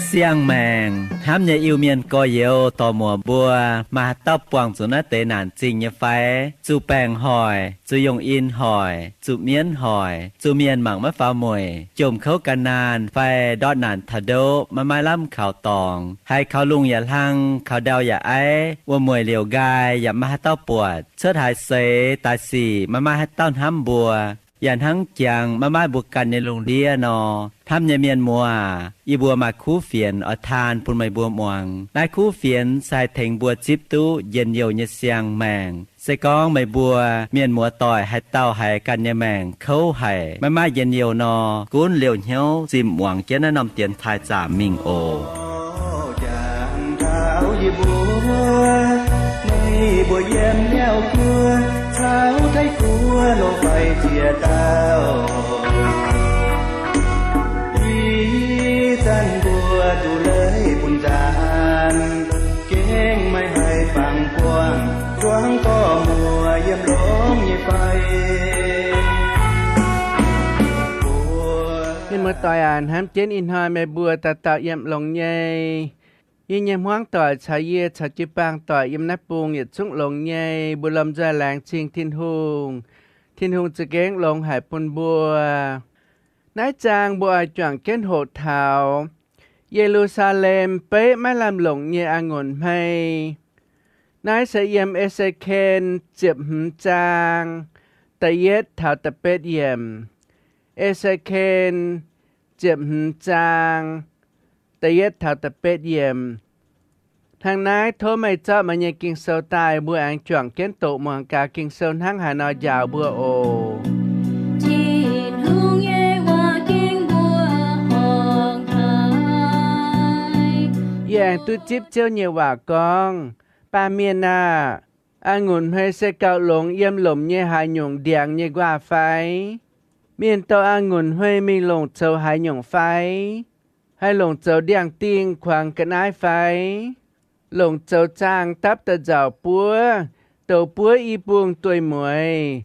Siang-maengc hnamv nyei Iu-Mienh gorx-youz dorc-muoc mbuo, maaih haaix dauh buangh zuqc naaiv deix naanc zingh nyei fai? Zuqc baengc hoic, zuqc yongh in hoic, zuqc mienv hoic, zuqc mienh mangc maiv faaux mueic, jomc kouv gan naanh fai ndortv naanc taux ndoqv maiv maaih lamh kaux dorngx, haiz kaux lungh yaac hlang, kaux ndau yaac aiv, wuom-mueic liouc nqaai yaac maiv maaih haaix dauh buatc, cuotv haaix seix daaih sic maiv maaih haaix dauh hnamv mbuo, yaac hnangv jangx maiv maaih mbuo ganh nyei lungh ndiev nor. Hnamv nyei mienh muoz, yie mbuo maaih kuv fienx oix taan bun meih mbuo muangx. Naaiv kuv fienx se haih tengx mbuo zipv duqv njien-youh nyei siang-maengc. Se gorngv meih mbuo mienh muoz-doic haaix dauh haiz ganh nyei maengc kouv haic, maiv maaih njien-youh nor, gunv liouh hnyouv zimh muangx jienv naaiv norm dienx taaih zaamc mingh oc. Jangx taux yie mbuo, meih mbuo yiem Niouv Guoqv caux Taiv Guoqv nor fai ziex dauh. Ih zanc mbuo duqv leiz bun nzaanx, gengh maiv haih fangx buangh zuangx dorc-muoc yiem longx nyei fai. Mienh muoz-doic aac, hnamv jienv ih hnoi meih mbuo dauh dauh yiem longx nyei. Yie nyei hmuangv doic caux yie caux jiu-baang doic yiem naaiv bung yietc zungv longx nyei. Mbuo lomh nzoih laengz zingh Tin-Hungh. Tin-Hungh za'gengh longx haic bun mbuo. Naaiv zaang mbuo oix juangc jienv hoqc taux Ye^lu^saa^lem beiv maiv lamh longc nyei a'ngunc hmei. Naaiv se yiem E^se^ken ziepc hmz zaang da'yietv taux da'betv yiemc. E^se^ken ziepc hmz zaang da'yietv taux da'betv yiemc. Hnangv naaiv, tov meih zorqv meih nyei Ging-Sou daaih, mbuo aengx juangc jienv doqc muangx gaax Ging-Sou hnangv haaix nor njaaux mbuo oc. Tin-Hungh nyei waac ging mbuo horngc haic. Yie aengx duqv zipv Ziouv nyei waac gorngv, Baamh mienh aah! A'ngunc hmei se gauh longx yiem lomc nyei haaix nyungc ndiangx nyei nquaah fai? Mienh dorh a'ngunc hmei mingh longc zoux haaix nyungc fai? Haih longc zoux ndiangx-dingh kuangx ga'naaiv fai? Longc zoux zaangh dapv da'nzauc buov, douz buov i bung dueiv-mueiz,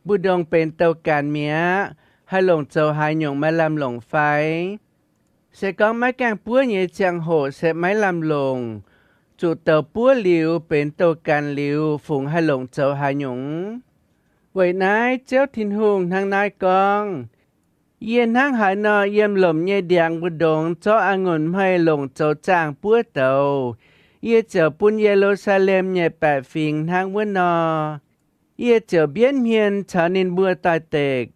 mbu'ndongx benx douz-ganx mi'aqv. Haih longc zoux haaix nyungc maiv lamh longc fai? Se gorngv maiv gaengh buov nyei ziangh hoc se maiv lamh longc. Zuqc douz buov liuz benx douz-ganx liuz, fungc haih longc zoux haaix nyungc? Weic naaiv Ziouv Tin-Hungh hnangv naaiv gorngv, Yie hnangv haaix nor yiem lomc nyei ndiangx mbu'ndongx zorqv a'ngunc hmei longc zoux zaangh buov douz, yie ziouc bun Ye^lu^saa^lem nyei baeqc fingx hnangv wuov nor. Yie ziouc mbienv hmien caux ninh mbuo doix-dekc.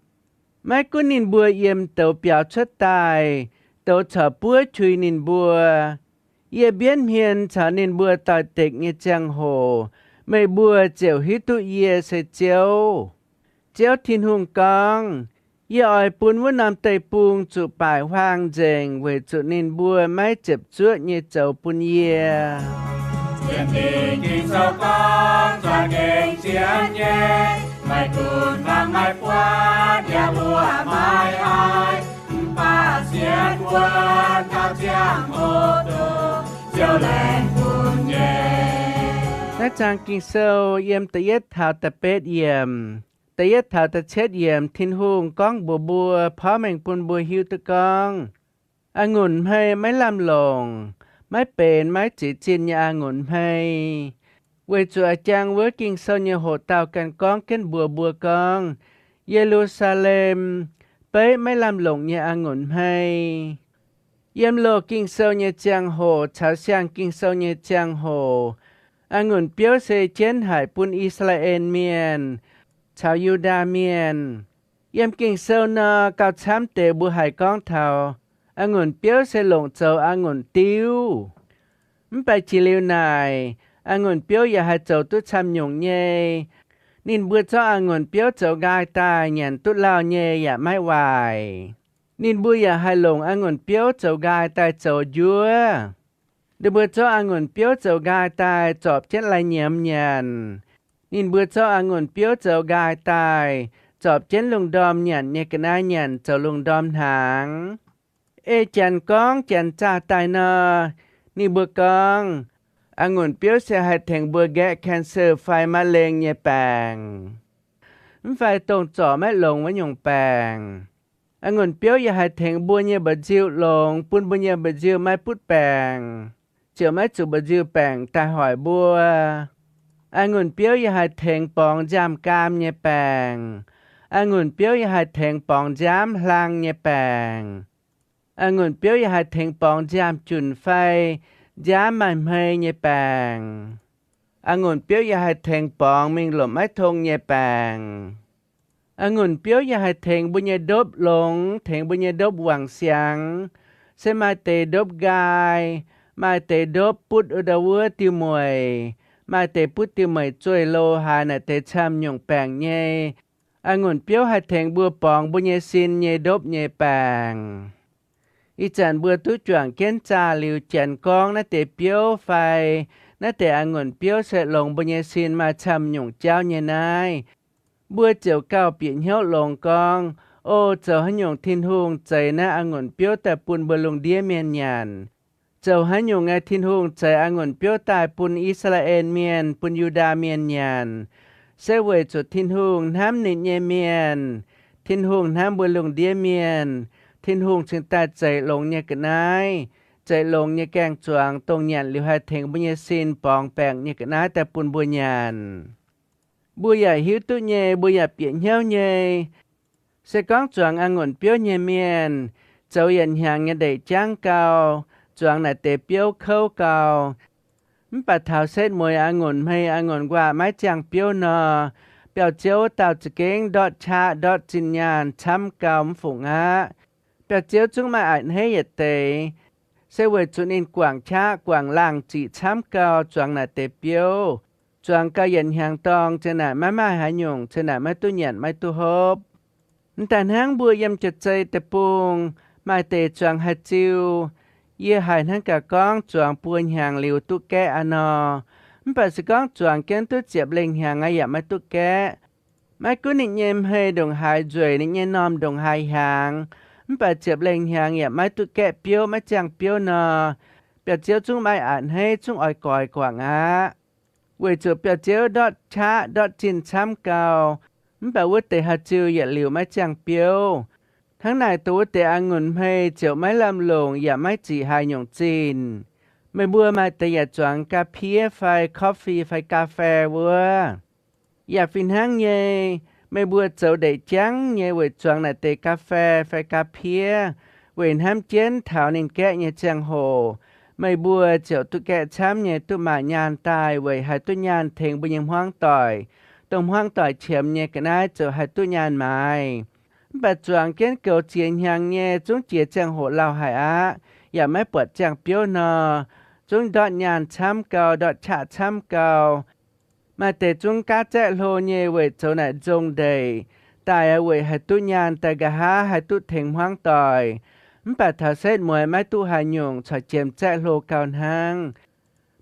Maiv gunv ninh mbuo yiem douz biaux cuotv daaih, douz corc buov qui ninh mbuo. Yie mbienv hmien caux ninh mbuo doix-dekc nyei ziangh hoc, meih mbuo ziouc hiuv duqv yie se Ziouv. Ziouv Tin-Hungh gorngv, Yie oix bun wuov norm deic-bung zuqc baaic huaang nzengc weic zuqc ninh mbuo maiv ziepc zuoqv nyei zoux bun yie. Sienx Ging-Sou gorngv za'gengh sienx nyei, maiv dunx fangx maiv buatc, yaac mbuoqc maiv haih. Mv baac sienx wuonx taux ziangh hoc dongh Ziouv laengz bun nyei. Naaiv zaang Ging-Sou yiem da'yietv taux da'betv yiemc, da'yietv taux da'cietv yiemc, Tin-Hungh gorngv mbuox mbuo, porv mengh bun mbuo hiuv duqv gorngv, a'ngunc hmei maiv lamh longc, maiv benx maiv ziex zinh nyei a'ngunc hmei. Weic zuqc a'jang wuov Ging-Sou nyei hoc dauh ganh gorngv jienv mbuox mbuo gorngv, Ye^lu^saa^lem beiv maiv lamh longc nyei a'ngunc hmei. Yiem loz Ging-Sou nyei ziangh hoc caux siang Ging-Sou nyei ziangh hoc, a'ngunc biouv se jienv haic bun I^saa^laa^en Mienh caux Yu^ndaa Mienh. Yiem Ging-Sou nor, gauh camv deix mbuo haih gorngv taux a'ngunc biouv se longc zoux a'ngunc diuv. Mv baac jiex liuz naaic, a'ngunc biouv yaac haih zoux duqv camv nyungc nyei. Ninh mbuo zorqv a'ngunc biouv zoux nqaai daaih nyanc duqv lauh nyei yaac maiv waaic. Ninh mbuo yaac haih longc a'ngunc biouv zoux nqaai daaih zoux njuov. Ninh mbuo zorqv a'ngunc biouv zoux nqaai daaih zorpc jienv lai-nyiemz nyanc. Ninh mbuo zorqv a'ngunc biouv zoux nqaai daaih zorpc jienv lungh ndorm nyanc nyei ga'naaiv nyanc zoux lungh ndorm hnaangx. Ei janx gorngv janx zaah daaih nor, ninh mbuo gorngv, a'ngunc biouv se haih tengx mbuo nqaeqv cancer fai มะเร็ง nyei baengc, mv fai dongh zorc maiv longx wuov nyungc baengc. A'ngunc biouv yaac haih tengx mbuo nyei mba'nziu longx, bun mbuo nyei mba'nziu maiv butv baengc, ziouc maiv zuqc mba'nziu baengc daaih hoic mbuo. A'ngunc biouv yaac haih tengx borngz nziaamv-gaam nyei baengc. A'ngunc biouv yaac haih tengx borngz nziaamv hlang nyei baengc. A'ngunc biouv yaac haih tengx borngz nziaamv-junc fai nziaamv maaih hmei nyei baengc. A'ngunc biouv yaac haih tengx borngz mingh lomc maiv tong nyei baengc. A'ngunc biouv yaac haih tengx mbuo nyei ndopv longx, tengx mbuo nyei ndopv wangc siangx. Se maaih deix ndopv nqaai, maaih deix ndopv butv wuov ndau wuov diuh mueic, maaih deix butv diuh mueic zueih lo haaix, naaic deix camv nyungc baengc nyei. A'ngunc biouv haih tengx mbuo borngz mbuo nyei sin nyei ndopv nyei baengc. Ih zanc mbuo duqv juangc jienv zaah liuz janx gorngv naaiv deix biouv fai naaiv deix a'ngunc biouv se longx mbuo nyei sin maaih camv nyungc jauv nyei naaiv, mbuo ziouc gauh bieqc hnyouv longx gorngv, O, zoux haaix nyungc Tin-Hungh zeix naaiv a'ngunc biouv daaih bun mbuo lungh ndiev mienh nyanc? Zoux haaix nyungc aeqv, Tin-Hungh zeix a'ngunc biouv daaih bun I^saa^laa^en Mienh, bun Yu^ndaa Mienh nyanc? Se weic zuqc Tin-Hungh hnamv ninh nyei mienh. Tin-Hungh hnamv mbuo lungh ndiev mienh. Tin-Hungh cingx daaih zeix longx nyei ga'naaiv, zeix longx nyei gaeng-zuangx, dongh nyanc liuz haih tengx mbuo nyei sin borngz baengc nyei ga'naaiv daaih bun mbuo nyanc. Mbuo yaac hiuv duqv nyei, mbuo yaac bieqc hnyouv nyei. Se gorngv zuangx a'ngunc biouv nyei mienh zoux yietc hnyangx nyei ndeic jangv gau, zuangx naaic deix biouv kouv gau, mv baac taux setv mueiz a'ngunc hmei a'ngunc nquaah maiv ziangh biouv nor, biauv-ziouv dauh za'gengh ndortv qaqv ndortv zinh nyaanh camv gau mv fungc aqv. Biauv-ziouv zungv maaih a'hneiv yietc deix, se weic zuqc ninh guangc qaqv guangc laangh ziqc camv gau zuangx naaic deix biouv, zuangx gau yietc hnyangx dorngx zinh naaic maiv maaih haaix nyungc, zinh naaic maiv duqv nyanc maiv duqv hopv. Mv daaih hnangv mbuo yiem jaax-zei deic-bung, maaih deix zuangx haaix ziu, yie haiz hnangv gaax gorngv zuangx buo hnyangx liuz duqv gaeqv aqv nor. Mv baac se gorngv zuangx jienv duqv ziepc lengh hnyangx aqv yaac maiv duqv gaeqv. Maiv gunv ninh nyei hmei ndongc haaix nzueic, ninh nyei normh ndongc haaix hiaangx, mv baac ziepc lengh hnyangx yaac maiv duqv gaeqv biouv, maiv ziangh biouv nor, biauv-ziouv zungv maaih a'hneiv, zungv oix goix guangc aqv. Weic zuqc biauv-ziouv ndortv qaqv ndortv zinh camv gau, mv baac wuov deix haaix ziu yietc liuz maiv ziangh biouv. Hnangv naaic dongh wuov deix a'ngunc hmei ziouc maiv lamh longc yaac maiv ziqc haaix nyungc zinh. Meih mbuo maaih deix yaac zuangx ga'piev fai coffee fai ga'fei wuov, yaac fih hnangv nyei. Meih mbuo zoux ndeic jangv nyei weic zuangx naaic deix ga'fei fai ga'piev, weic hnamv jienv taux ninh gaeqv nyei ziangh hoc, meih mbuo ziouc duqv gaeqv camv nyei duqv maaih nyaanh daaih weic haih duqv nyaanh tengx mbuo nyei hmuangv doic, dongh hmuangv doic qiemx nyei ga'naaiv ziouc haih duqv nyaanh maaiz. Mv baac zuangx jienv goux ziex hnyangx nyei zungv jiex ziangh hoc lauh haic aqv, yaac maiv buatc ziangh biouv nor, zungv ndortv nyaanh camv gau, ndortv qaqv camv gau. Maaih deix zungv gaav zaeqv hlo nyei weic zoux naaic nzong ndeic daaih weic haih duqv nyaanh daaih nqa'haav haih duqv tengx hmuangv doic. Mv baac taux setv mueiz maiv duqv haaix nyungc, corc jiem zaeqv hlo gau hnangv.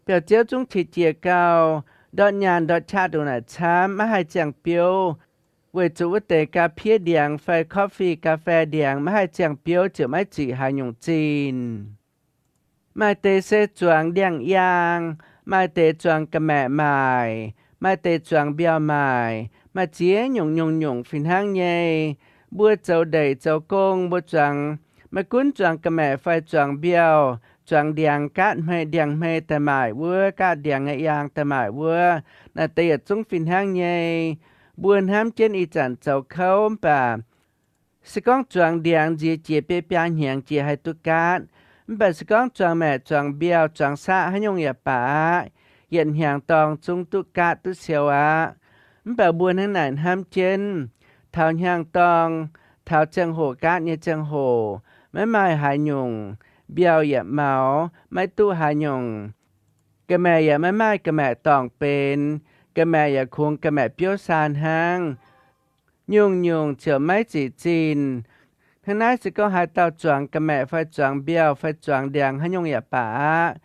Biauv-ziouv zungv qiex jiez gau, ndortv nyaanh ndortv qaqv ndongc naaic camv, maiv haih ziangh biouv, weic zuqc wuov deix ga'piev ndiangx fai coffee ga'fei ndiangx maiv haih ziangh biouv ziouc maiv ziqc haaix nyungc zinh. Maaih deix se zuangx ndiangx-yaang, maaih deix zuangx ga'maeqc maaic, maaih deix zuangx mbiauh maaic, maaih ziex nyungc nyungc-nyungc fih hnangv nyei. Mbuo zoux ndeic zoux gong mbuo zuangx, maiv gunv zuangx ga'maeqc fai zuangx mbiauh, zuangx ndiangx gaatv hmei ndiangx-hmei daaih maaic wuov, gaatv ndiangx nyei yaang daaih maaic wuov, naaic deix yietc zungv fih hnangv nyei. Mbuo hnamv jienv ih zanc zoux kouv mv baac se gorngv zuangx ndiangx nziex jiex biei biaa hnyangx jiex haih duqv gaatv. Mv baac se gorngv zuangx maeqc zuangx mbiauh zuangx saqv haaix nyungc yaac baac aqv, yietc hnyangx dorngx zungv duqv gaatv duqv siou aqv. Mv baac mbuo hnangv naaic hnamv jienv, taux hnyangx dorngx, taux ziangh hoc gaatv nyei ziangh hoc, maiv maaih haaix nyungc, mbiauh yaac maux, maiv duqv haaix nyungc. Ga'maeqc yaac maiv maaih ga'maeqc dorngc benx, ga'maeqc yaac kungx ga'maeqc biouv saa hnangv. Nyungc-nyungc ziouc maiv ziqc zinh. Hnangv naaiv se gorngv haaix dauh zuangx ga'maeqc fai zuangx mbiauh fai zuangx ndiangx haaix nyungc yaac baac aqv,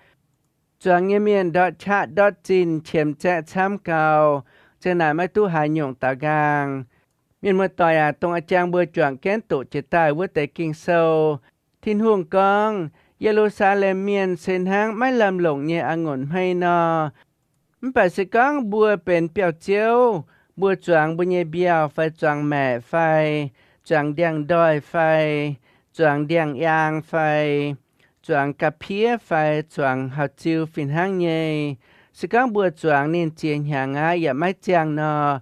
zuangx nyei mienh ndortv qaqv ndortv zinh qiemx zaeqv camv gau, zinh naaic maiv duqv haaix nyungc daaux nqaang. Mienh muoz-doic aac, dongh a'jang mbuo juangc jienv doqc jiex daaih wuov deix Ging-Sou, Tin-Hungh gorngv, Ye^lu^saa^lem Mienh se hnangv maiv lamh longc nyei a'ngunc hmei nor. Mv baac se gorngv mbuo benx biauv-ziouv, mbuo zuangx mbuo nyei mbiauh fai zuangx maeqc fai zuangx ndiangx-ndoih fai zuangx ndiangx-yaang fai zuangx ga'piev fai zuangx hauv ziu fih hnangv nyei. Se gorngv mbuo zuangx ninh ziex hnyangx aqv yaac maiv ziangh nor,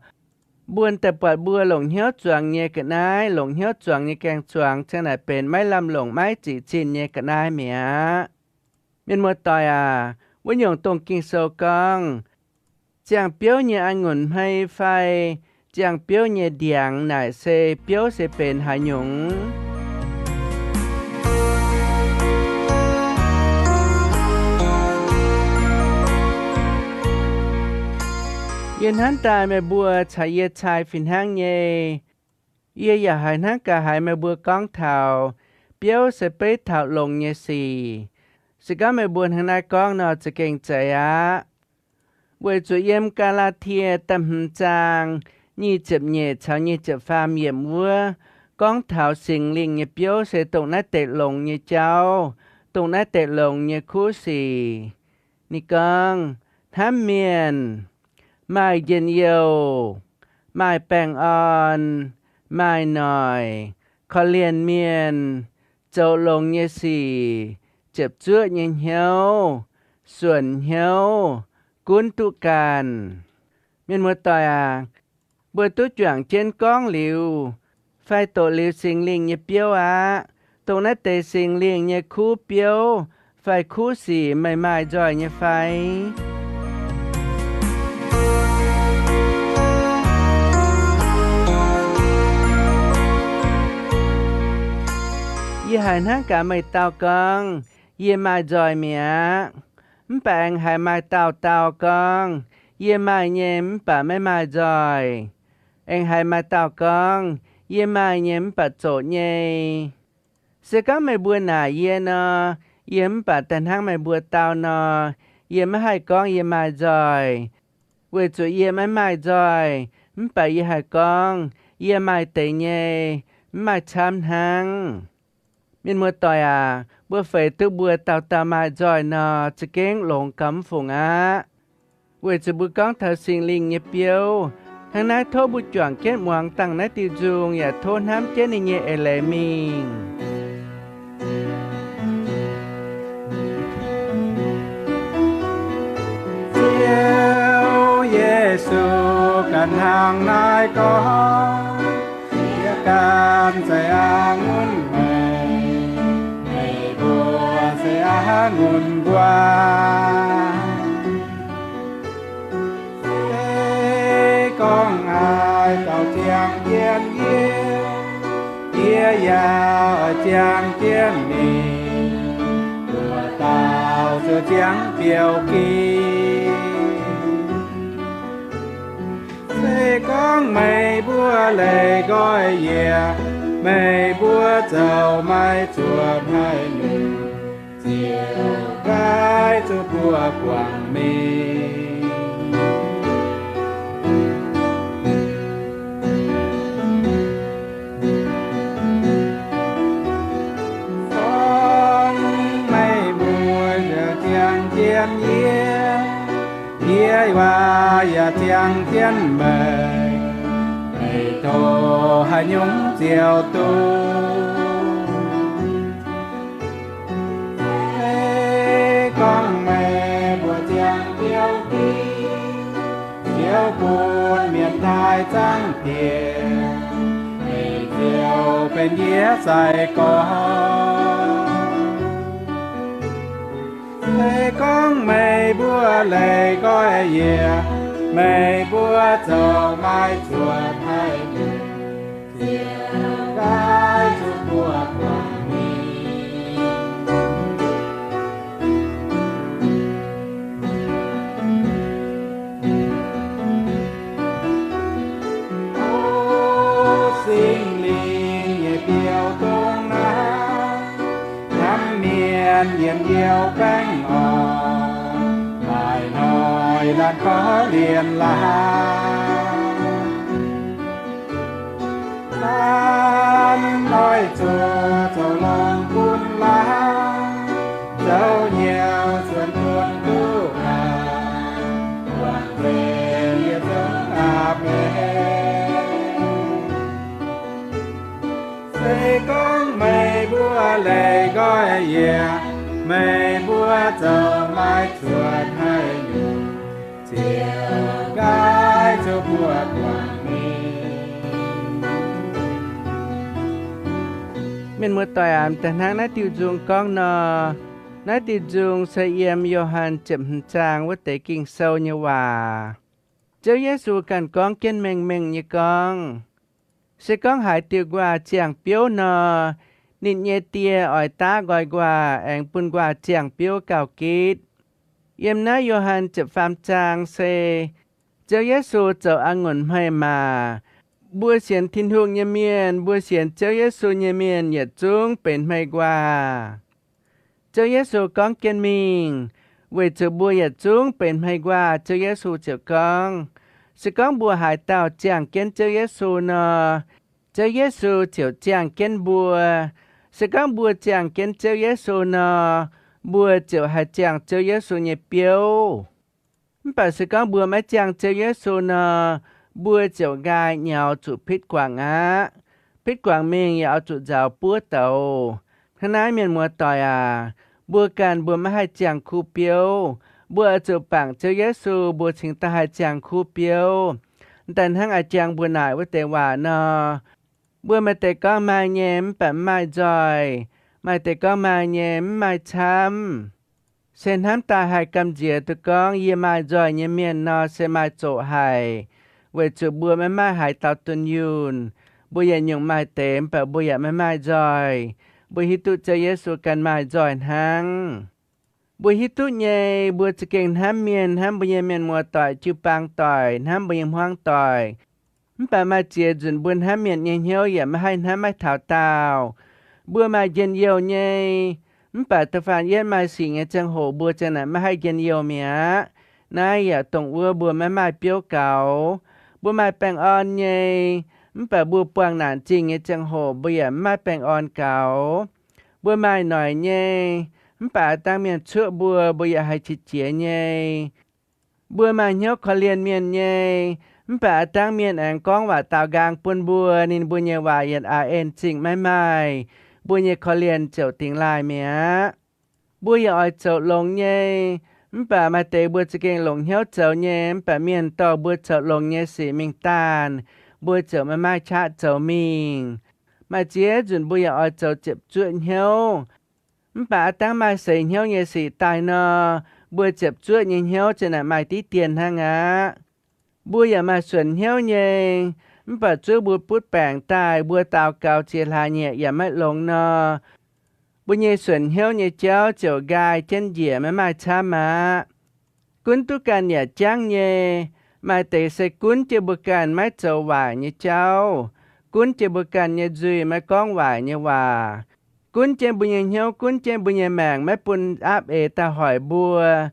mbuo daaih buatc mbuo longc hnyouv zuangx nyei ga'naaiv, longc hnyouv zuangx nyei gaeng-zuangx ziang naaic benx maiv lamh longc maiv zic zinh nyei ga'naaiv mi'aqv. Mienh muoz-doic aac, wuov nyungc dongh Ging-Sou gorngv, ziangh biouv nyei a'ngunc hmei fai ziangh biouv nyei ndiangx naaic se biouv se benx haaix nyungc? Yie hnamv daaih meih mbuo caux yie cai fih hnangv nyei. Yie yaac haiz hnangv gaax haiz meih mbuo gorngv taux biouv se beiv taux longx nyei sic. Se gorngv meih mbuo hnangv naaiv gorngv nor, za'gengh zeiz aqv. Weic zuqc yiem Gaa^laa^tie da'hmz zaang nyic ziepc nyeic caux nyic ziepc faam yiemc wuov, gorngv taux Singx Lingh nyei biouv se dongh naaiv deix longx nyei jauv, dongh naaiv deix longx nyei kuv sic. Ninh gorngv, hnamv mienh, maaih njien-youh, maaih baengh orn, maaih noic, korv-lienh mienh, zoux longx nyei sic, ziepc zuoqv nyei hnyouv, suonc hnyouv, gunv duqv ganh. Mienh muoz-doic aac, mbuo duqv juangc jienv gorngv liuz fai doqc liuz Singx Lingh nyei biouv aqv. Dongh naaiv deix Singx Lingh nyei kuv biouv fai kuv sic meih maaih nzoih nyei fai? Yie haiz hnangv gaax meih dauh gorngv, yie maaih nzoih mi'aqv. Mv baac aengx haiz maaih dauh dauh gorngv, yie maaih nyei mv baac maiv maaih nzoih. Aengx haiz maaih dauh gorngv, yie maaih nyei mv baac zoqc nyei. Se gorngv meih mbuo naaic yie nor, yie mv baac daaih hnangv meih mbuo dau nor, yie maiv haih gorngv yie maaih nzoih, weic zuqc yie maiv maaih nzoih. Mv baac yie haih gorngv yie maaih deix nyei, mv maaih camv hnangv. Mienh muoz-doic aac, mbuo feix duqv mbuo dauh dauh maaih nzoih nor, za'gengh longx gauh mv fungc aqv. Weic zuqc mbuo gorngv taux Singx Lingh nyei biouv, hnangv naaiv tov mbuo juangc jienv muangx dangh naaiv diuh nzung, yaac tov hnamv jienv ninh nyei eix leiz mingh. Ziouv Yesu ganh hnangv naaiv gorngv, Yie ganh se a'ngunc hmei, meih mbuo se a'ngunc nquaah. Se gorngv haaix dauh ziangh jienv yie, yie yaac oix ziangh jienv ninh, nduov dauh ziouc ziangh biouv-ginv. Se gorngv meih mbuo leih nqoi yie, meih mbuo zoux maiv zuoqc haaix nyungc, ziouc nqaix zuqc mbuo guangc mingh. Gorngv meih mbuo yaac ziangh jienv yie, yie yaac ziangh jienv meih, meih tov haaix nyungc ziouc duqv. Se gorngv meih mbuo ziangh biouv-ginv, ziouc bun mienh taaih zangv diex, meih ziouc benx yie sai-gorx. Se gorngv meih mbuo leih nqoi yie, meih mbuo zoux maiv zuoqc haaix nyungc, ziouc nqaix zuqc mbuo guangc mingh. O Singx Lingh nyei biouv dongh naaiv, hnamv mienh yiem youh baengh orn, maaih noic laanh korv-lienh laanh. Hnamv noic zuoqc zoux longx bun laanh, zoux nyei suonc bun duqv aqc, buangh nzengc yie zungv aqc benx. nqoi yie, meih mbuo zoux maiv cuotv haaix nyungc, ziouc nqaai zuqc mbuo buangh mingh. Mienh muoz-doic aac, daaih hnangv naaiv diuh nzung gorngv nor, naaiv diuh nzung se yiem Yo^han ziepc hmz zaang wuov deix Ging-Sou nyei waac. Ziouv Yesu ganh gorngv jienv mengh mengh nyei gorngv, se gorngv haaix diuh nquaah ziangh biouv nor, ninh nyei die oix daav nqoi nquaah aengx bun nquaah ziangh biouv gauh gitv. Yiem naaiv Yo^han ziepc faam zaang se Ziouv Yesu zoux a'ngunc hmei maac. Mbuo sienx Tin-Hungh nyei mienh, mbuo sienx Ziouv Yesu nyei mienh yietc zungv benx hmei nquaah. Ziouv Yesu gorngv jienv mingh, weic zuqc mbuo yietc zungv benx hmei nquaah. Ziouv Yesu ziouc gorngv, se gorngv mbuo haaix dauh ziangh jienv Ziouv Yesu nor, Ziouv Yesu ziouc ziangh jienv mbuo. Se gorngv mbuo ziangh jienv Ziouv Yesu nor, mbuo ziouc haih ziangh Ziouv Yesu nyei biouv. Mv baac se gorngv mbuo maiv ziangh Ziouv Yesu nor, mbuo ziouc nqaai nyaux zuqc pitv guangc aqv. Pitv guangc mingh yaac oix zuqc nzaaux buov douz. Hnangv naaiv, mienh muoz-doic aac, mbuo ganh mbuo maiv haih ziangh kuv biouv. Mbuo oix zuqc bangc Ziouv Yesu, mbuo cingx daaih haih ziangh kuv biouv. Daaih hnangv a'jangx mbuo naaic wuov deix waac nor, mbuo maaih deix gorngv maaih nyei mv baac mv maaih nzoih, maaih deix gorngv maaih nyei mv maaih camv. Se hnamv daaih haih gamh nziex duqv gorngv yie maaih nzoih nyei mienh nor, se maaih zoqc haic, weic zuqc mbuo maiv maaih haaix dauh dunh yunh. Mbuo yietc nyungc maaih deix, mv baac mbuo yaac maiv maaih nzoih. Mbuo hiuv duqv Ziouv Yesu ganh maaih nzoih hnangv. Mbuo hiuv duqv nyei, mbuo za'gengh hnamv mienh, hnamv mbuo nyei mienh muoz-doic, jiu-baang doic, hnamv mbuo nyei hmuangv doic. Mv baac maaih ziex nzunc mbuo hnamv mienh nyei hnyouv yaac maiv haih hnamv maiv taux daauh. Mbuo maaih njien-youh nyei, mv baac da'faanh yietv maaih sic nyei ziangh hoc mbuo ziang naaic maiv haih njien-youh mi'aqv. Naaiv yaac dongh wuov mbuo maiv maaih biouv gaux. Mbuo maaih baengh orn nyei, mv baac mbuo buangh naanc zingh nyei ziangh hoc mbuo yaac maiv maaih baengh orn gaux. Mbuo maaih noic nyei, mv baac aav dangh mienh cuoqv mbuo, mbuo yaac haiz qiex jiez nyei. Mbuo maaih hnyouv korv-lienh mienh nyei, mv baac aav dangh mienh aengx gorngv waac daaux nqaang bun mbuo, ninh mbuo nyei waac yietc a'en zingh maiv maaih, mbuo nyei korv-lienh ziouc dingx laaih mi'aqv. Mbuo yaac oix zoux longx nyei, mv baac maaih deix mbuo za'gengh longc hnyouv zoux nyei, mv baac mienh dorh mbuo zoux longx nyei sic mingh daanh, mbuo ziouc maiv maaih qaqv zoux mingh. Maaih ziex nzunc mbuo yaac oix zoux ziepc zuoqv hnyouv. Mv baac aav dangh maaih seix hnyouv nyei sic daaih nor, mbuo ziepc zuoqv nyei hnyouv ziang naaic maaih diqv dien hnangv aqv. Mbuo yaac maaih suonc hnyouv nyei, mv baac zuov mbuo butv baengc daaih, mbuo daux gaux ziex hlaax nyieqc yaac maiv longx nor, mbuo nyei suonc hnyouv nyei jauv ziouc nqaai jienv njiec maiv maaih camv aqv. Gunv duqv ganh yaac jangv nyei. Maaih deix se gunv jienv mbuo ganh maiv zoux waaic nyei jauv, gunv jienv mbuo ganh nyei nzuih maiv gorngv waaic nyei waac, gunv jienv mbuo nyei hnyouv, gunv jienv mbuo nyei maengc maiv bun aapv eix daaih hoic mbuo.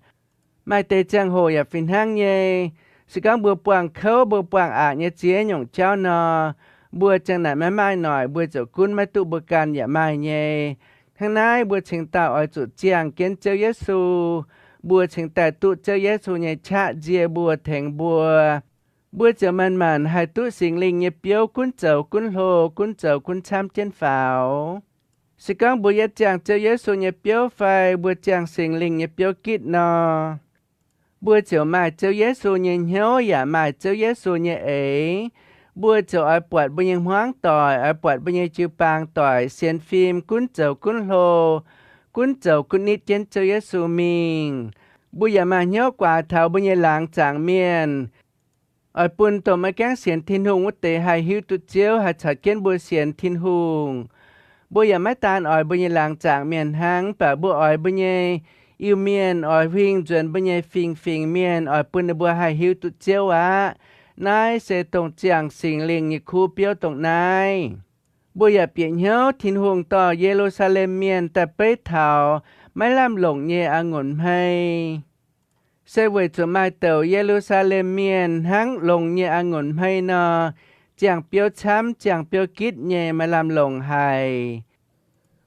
Maaih deix ziangh hoc yaac fih hnangv nyei. Se gorngv mbuo buangh kouv, mbuo buangh aqc nyei ziex nyungc jauv nor, mbuo ziang naaic maiv maaih noic, mbuo ziouc gunv maiv duqv mbuo ganh yaac maaih nyei. Hnangv naaiv mbuo cingx daaih oix zuqc ziangh jienv Ziouv Yesu. Mbuo cingx daaih duqv Ziouv Yesu nyei qaqv nzie mbuo, tengx mbuo. Mbuo ziouc manc-manc haih duqv Singx Lingh nyei biouv gunv zoux gunv hlo, gunv zoux gunv camv jienv faaux. Se gorngv mbuo yietv ziangh Ziouv Yesu nyei biouv fai mbuo ziangh Singx Lingh nyei biouv gitv nor, mbuo ziouc maaih Ziouv Yesu nyei hnyouv yaac maaih Ziouv Yesu nyei eix. Mbuo ziouc oix buatc mbuo nyei hmuangv doic, oix buatc mbuo nyei jiu-baang doic sienx fim gunv zoux gunv hlo, gunv zoux gunv nitv jienv Ziouv Yesu mingh. Mbuo yaac maaih hnyouv guaax taux mbuo nyei laangz zaangc mienh, oix bun dongh maiv gaengh sienx Tin-Hungh wuov deix haih hiuv duqv Ziouv, haih caux jienv mbuo sienx Tin-Hungh. Mbuo yaac maiv daan oix mbuo nyei laangz zaangc mienh hnangv, mv baac mbuo oix mbuo nyei Iu-Mienh, oix huing nzuonx mbuo nyei fingx-fingx mienh, oix bun ninh mbuo haih hiuv duqv Ziouv aqv. Naaiv se dongh ziangh Singx Lingh nyei kuv biouv dongh naaiv. Mbuo yaac bieqc hnyouv Tin-Hungh dorh Ye^lu^saa^lem Mienh daaih beiv taux maiv lamh longc nyei a'ngunc hmei. Se weic zuqc maaih douc Ye^lu^saa^lem Mienh hnangv longx nyei a'ngunc hmei nor, ziangh biouv camv, ziangh biouv gitv nyei, maiv lamh longc haic.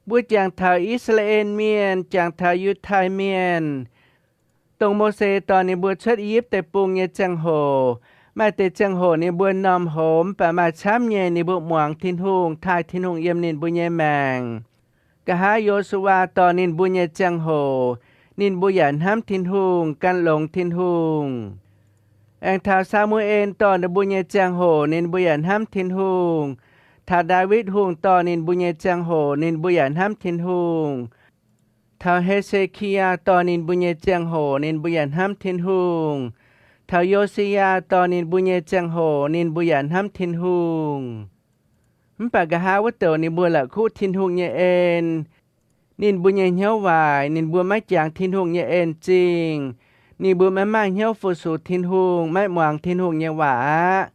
Mbuo jangx taux I^saa^laa^en Mienh, jangx taux Yiutai Mienh, dongh Mose dorh ninh mbuo cuotv I^yipv Deic-Bung nyei ziangh hoc, maaih deix ziangh hoc ninh mbuo m'normh hoz, mv baac maaih camv nyei ninh mbuo muangx Tin-Hungh, taaih Tin-Hungh yiem ninh mbuo nyei maengc. Nqa'haav Yo^su^waa dorh ninh mbuo nyei ziangh hoc, ninh mbuo yaac hnamv Tin-Hungh, gan longx Tin-Hungh. Aengx taux Saa^mu^en dorh ninh mbuo nyei ziangh hoc, ninh mbuo yaac hnamv Tin-Hungh. Taux Ndaawitv Hungh dorh ninh mbuo nyei ziangh hoc, ninh mbuo yaac hnamv Tin-Hungh. Taux He^se^ki^yaa dorh ninh mbuo nyei ziangh hoc, ninh mbuo yaac hnamv Tin-Hungh. Taux Yo^si^yaa dorh ninh mbuo nyei ziangh hoc, ninh mbuo yaac hnamv Tin-Hungh. Mv baac nqa'haav wuov douc ninh mbuo la'kuqv Tin-Hungh nyei en. Ninh mbuo nyei hnyouv waaic, ninh mbuo maiv jangx Tin-Hungh nyei en zingh. Ninh mbuo maiv maaih hnyouv fu-sux Tin-Hungh, maiv muangx Tin-Hungh nyei waac aqv.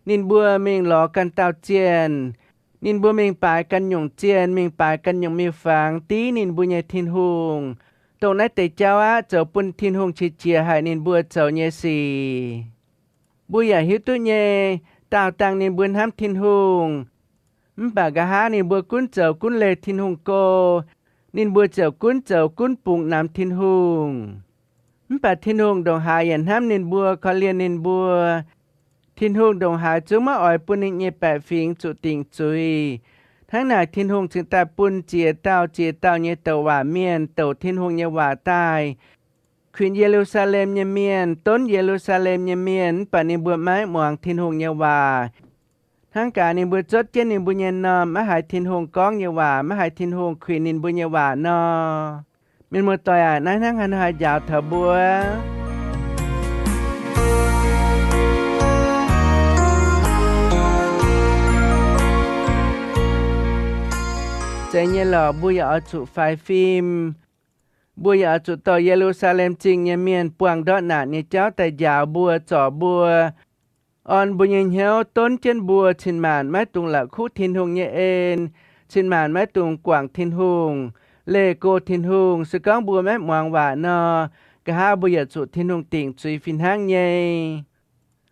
Ninh mbuo mingh lorz ganh dauh zienh. Ninh mbuo mingh baaix ganh nyungc zienh, mingh baaix ganh nyungc miuc-fangx div ninh mbuo nyei Tin-Hungh. Dongh naaiv deix jauv aqv zoux bun Tin-Hungh qiex jiez haic ninh mbuo zoux nyei sic. Mbuo yaac hiuv duqv nyei, daauh dangh ninh mbuo hnamv Tin-Hungh, mv baac nqa'haav ninh mbuo gunv zoux gunv leih Tin-Hungh go. Ninh mbuo ziouc gunv zoux gunv bungx namx Tin-Hungh. Mv baac Tin-Hungh ndongc haaix yaac hnamv ninh mbuo, korv-lienh ninh mbuo. Tin-Hungh ndongc haaix zungv maiv oix bun ninh nyei baeqc fingx zuqc dingc zuiz. Hnangv naaic Tin-Hungh cingx daaih bun ziex dauh ziex dauh nyei douc waac mienh douc Tin-Hungh nyei waac daaih, kuinx Ye^lu^saa^lem nyei mienh, donv Ye^lu^saa^lem nyei mienh, mv baac ninh mbuo maiv muangx Tin-Hungh nyei waac. Hnangv gaax ninh mbuo zuotv jienv ninh mbuo nyei m'normh, maiv haiz Tin-Hungh gorngv nyei waac, maiv haiz Tin-Hungh kuinx ninh mbuo nyei waac nor. Mienh muoz-doic aac, naaiv hnangv haaix nor haih njaaux taux mbuo? Zeiz nyei lorqc, mbuo yaac oix zuqc faix fim. Mbuo yaac oix zuqc dorh Ye^lu^saa^lem Zingh nyei mienh buangh ndortv naanc nyei jauv daaih njaaux mbuo, zorc mbuo, orn mbuo nyei hnyouv, donv jienv mbuo cin-maanc maiv dungx la'kuqv Tin-Hungh nyei en, cin-maanc maiv dungx guangc Tin-Hungh, leih go Tin-Hungh. Se gorngv mbuo maiv muangx waac nor, nqa'haav mbuo yaac zuqc Tin-Hungh dingc zuiz fih hnangv nyei.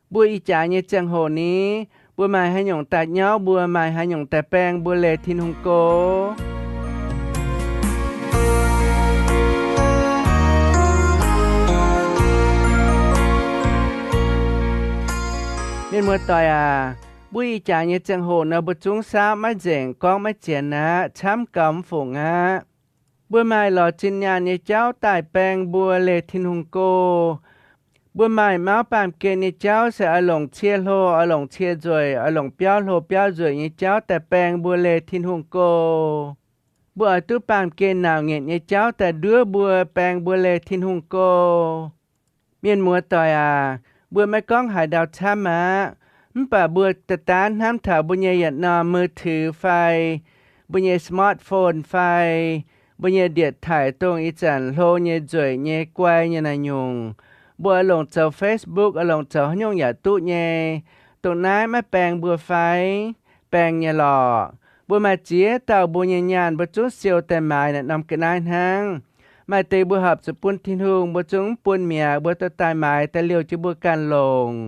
Mbuo ih jaax nyei ziangh hoc ni, mbuo maaih haaix nyungc daaih nyauv mbuo, maaih haaix nyungc daaih baeng mbuo leih Tin-Hungh go? Mienh muoz-doic aac, mbuo ih jaax nyei ziangh hoc nor, mbuo zungv saauv maiv nzengc, gorngv maiv zienx aqv, camv gau mv fungc aqv. Mbuo maaih lorz zinh nyaanh nyei jauv daaih baeng mbuo leih Tin-Hungh go. Mbuo maaih mauv baamh gen nyei jauv se oix longc cie hlo, oix longc cie nzueic, oix longc biauv hlo biauv nzueic nyei jauv daaih baeng mbuo leih Tin-Hungh go. Mbuo oix duqv baamh gen nauc nyetc nyei jauv daaih nduov mbuo, baeng mbuo leih Tin-Hungh go. Mienh muoz-doic aac, mbuo maiv gorngv haaix ndau camv aqv. Mv baac mbuo daaih daanv hnamv taux mbuo nyei yietc norm มือถือ fai, mbuo nyei smartphone fai, mbuo nyei ndie-taaix dongh ih zanc hlo nyei, nzueic nyei, guai nyei naaiv nyungc. Mbuo oix longc zoux Facebook, oix longc zoux haaix nyungc yaac duqv nyei. Dongh naaiv maiv baeng mbuo fai? Baeng nyei lorqc. Mbuo maaih ziex dauh mbuo nyei nyaanh mbuo zungv siou daaih maaiz naaiv norm ga'naaiv hnangv. Maaih deix mbuo horpc zuqc bun Tin-Hungh, mbuo zungv mv bun mi'aqv, mbuo dorh daaih maaiz daaih liouh jienv mbuo ganh longc.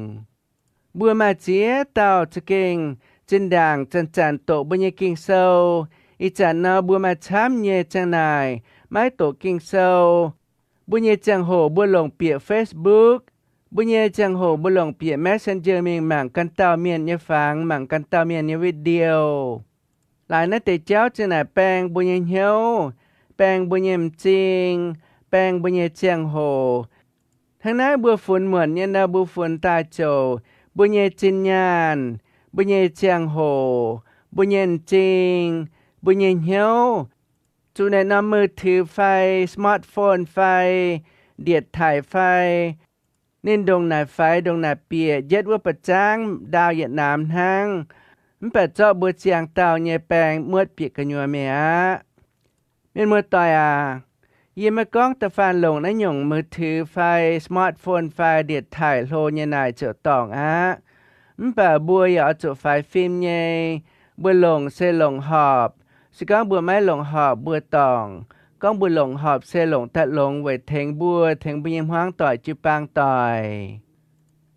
Mbuo maaih ziex dauh za'gengh zinh ndaangc zanc-zanc doqc mbuo nyei Ging-Sou. Ih zanc nor mbuo maaih camv nyei ziang naaic maiv doqc Ging-Sou. Mbuo nyei ziangh hoc mbuo longc bieqc Facebook. Mbuo nyei ziangh hoc mbuo longc bieqc Messenger mingh mangc ganh dauh mienh nyei fangx, mangc ganh dauh mienh nyei video. Laaix naaiv deix jauv zinh naaic baeng mbuo nyei hnyouv, baeng mbuo nyei m'zing, baeng mbuo nyei ziangh hoc. Hnangv naaiv mbuo funx muonc nyei nor, mbuo funx daaih ziouc mbuo nyei zinh nyaanh, mbuo nyei ziangh hoc, mbuo nyei m'zing, mbuo nyei hnyouv, zuqc naaic norm มือถือ fai, smartphone fai, ndie-taaix fai, ninh ndongc naaic faix ndongc naaic bieqc, njietv wuov ba'zangv ndaauh yietc naamx hnangv, mv baac zorqv mbuo ziangh dauh nyei baeng muotv bieqc gu'nyuoz mi'aqv. Mienh muoz-doic aac, yie maiv gorngv da'faanh longc naaiv nyungc มือถือ fai, smartphone fai, ndie-taaix hlo nyei naaic ziouc dorngc aqv. Mv baac mbuo yaac oix zuqc faix fim nyei. Mbuo longc se longc horpc. Se gorngv mbuo maiv longc horpc, mbuo dorngc. Gorngv mbuo longc horpc se longc daaih longx weic tengx mbuo, tengx mbuo nyei hmuangv doic jiu-baang doic.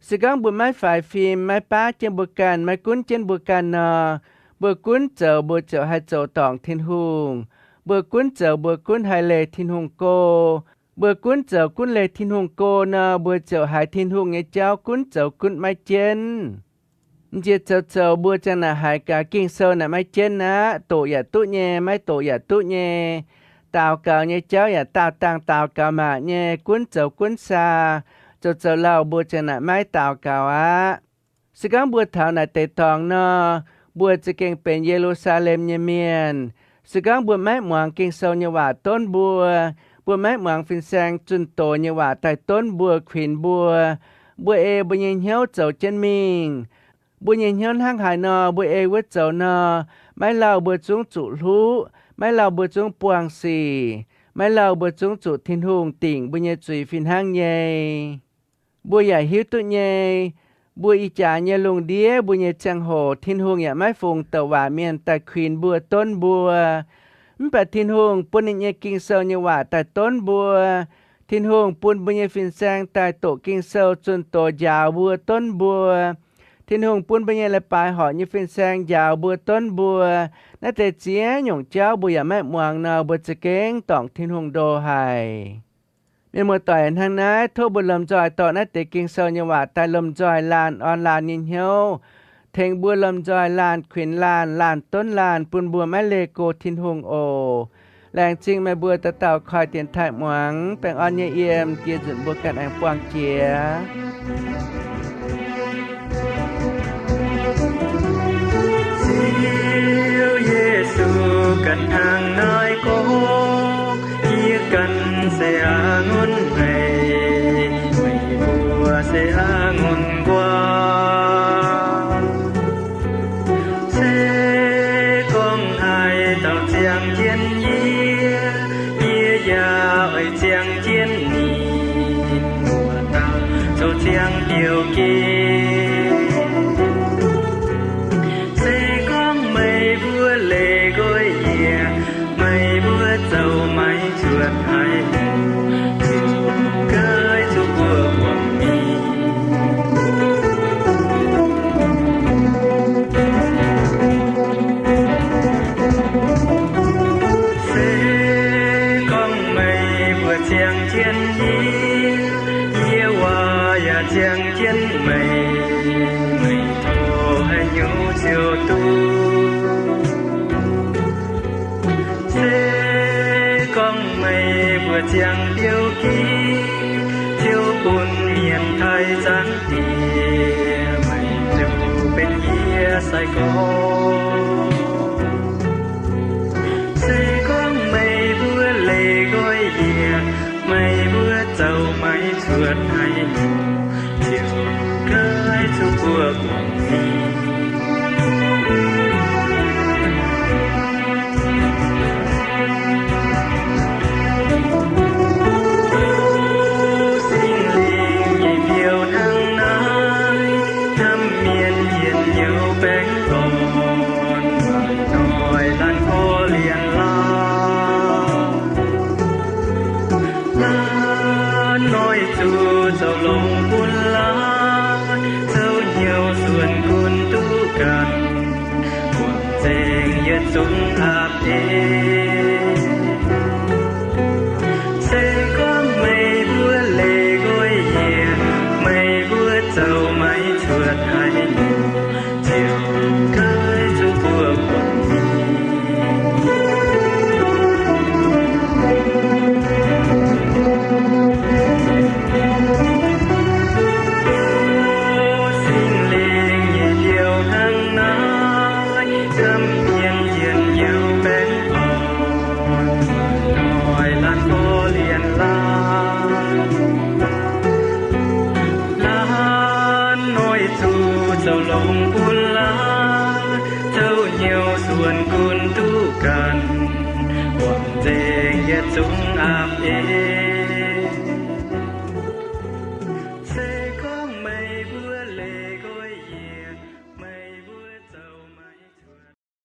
Se gorngv mbuo maiv faix fim, maiv baav jienv mbuo ganh, maiv gunv jienv mbuo ganh nor, mbuo gunv zoux mbuo ziouc haih zoux dorngc Tin-Hungh. Mbuo gunv zoux mbuo gunv haih leih Tin-Hungh go. Mbuo gunv zoux gunv leih Tin-Hungh go nor, mbuo ziouc haiz Tin-Hungh nyei jauv gunv zoux gunv maiv jienv. M'njiex zoux zoux mbuo ziang naaic haiz gaax Ging-Sou naaic maiv jienv aqv. Doqc yaac duqv nyei, maiv doqc yaac duqv nyei. Daux gaux nyei jauv yaac daauh dangh daux gaux maac nyei, gunv zoux gunv saa, zoux zoux lauh mbuo ziang naaic maiv daux gaux aqv. Se gorngv mbuo taux naaic deix dorngx nor, mbuo za'gengh benx Ye^lu^saa^lem nyei mienh. Se gorngv mbuo maiv muangx Ging-Sou nyei waac donv mbuo, mbuo maiv muangx fin-saeng zunh doz nyei waac daaih donv mbuo, kuinx mbuo, mbuo ei mbuo nyei hnyouv zoux jienv mingh, mbuo nyei hnyouv hnangv haaix nor mbuo ei wuov zoux nor, maiv lauh mbuo zungv zuqc hluqv, maiv lauh mbuo zungv buangh sic, maiv lauh mbuo zungv zuqc Tin-Hungh dingc mbuo nyei zuiz fih hnangv nyei. Mbuo yaac hiuv duqv nyei, mbuo ih jaax nyei lungh ndiev mbuo nyei ziangh hoc Tin-Hungh yaac maiv fungx douc waac mienh daaih kuinx mbuo, donv mbuo. Mv baac Tin-Hungh bun ninh nyei Ging-Sou nyei waac daaih donv mbuo. Tin-Hungh bun mbuo nyei fin-saeng daaih doqc Ging-Sou zunh doz njaaux mbuo, donv mbuo. Tin-Hungh bun mbuo nyei leiz-baaix horpc nyei fin-saeng njaaux mbuo, donv mbuo. Naaiv deix ziex nyungc jauv mbuo yaac maiv muangx nor, mbuo za'gengh dorngc Tin-Hungh ndo haic. Mienh muoz-doic, hnangv naaiv tov mbuo lomh nzoih dorh naaiv deix Ging-Sou nyei waac daaih lomh nzoih laanh orn laanh nyei hnyouv, tengx mbuo lomh nzoih laanh kuinx laanh, laanh donv laanh, bun mbuo maiv leih go Tin-Hungh oc. Laengz zingh meih mbuo dauh dauh koi dienx taaih muangx. Baengh orn nyei yiem, dieh nzunc mbuo ganh aengx buangh jiex. Ziouv Yesu ganh hnangv naaiv gorngv, yie ganh se a'ngunc meih, meih mbuo se a'ngunc nquaah. Se gorngv haaix dauh ziangh jienv yie, yie yaac oix ziangh jienv ninh, wuov dauh zoux ziangh biouv-genh. Se gorngv meih mbuo leih nqoi yie, meih mbuo zoux maiv cuotv haaix nyungc, ziouc gaaiv zuqc buoqv guangc mingh. Se gorngv meih mbuo ziangh jienv yie, yie waac yaac ziangh jienv meih, meih tov haaix nyungc ziouc duqv. Se gorngv meih mbuo ziangh biouv-genh, ziouc bun mienh taaih zaangc Diex, meih ziouc benx yie sai-gorx. Se gorngv meih mbuo leih nqoi yie, meih mbuo zoux maiv cuotv haaix nyungc, ziouc gaaiv zuqc buoqv guangc mingh. Singx Lingh nyei biouv hnangv naaiv, camv mienh yietc nyouz baengh orn, maaih noic laanh korv-lienh laanh. Laanh noic zuqc zoux longx bun laanh, zoux hnyouv suonc gunv duqv ganh, buonv nzengc yietc zungv aapv ei. Se gorngv meih mbuo leih nqoi yie, meih mbuo zoux maiv cuotv haaix nyungc, ziouc gaaiv zuqc buoqv guangc mingh. O Singx Lingh nyei biouv hnangv naaiv, camv mienh yietc nyouz baengh orn, noic laanh korv-lienh laanh. Laanh noic zuqc zoux longx bun laanh, zoux hnyouv suonc gunv duqv ganh, buonv nzengc yietc zungv aapv ei.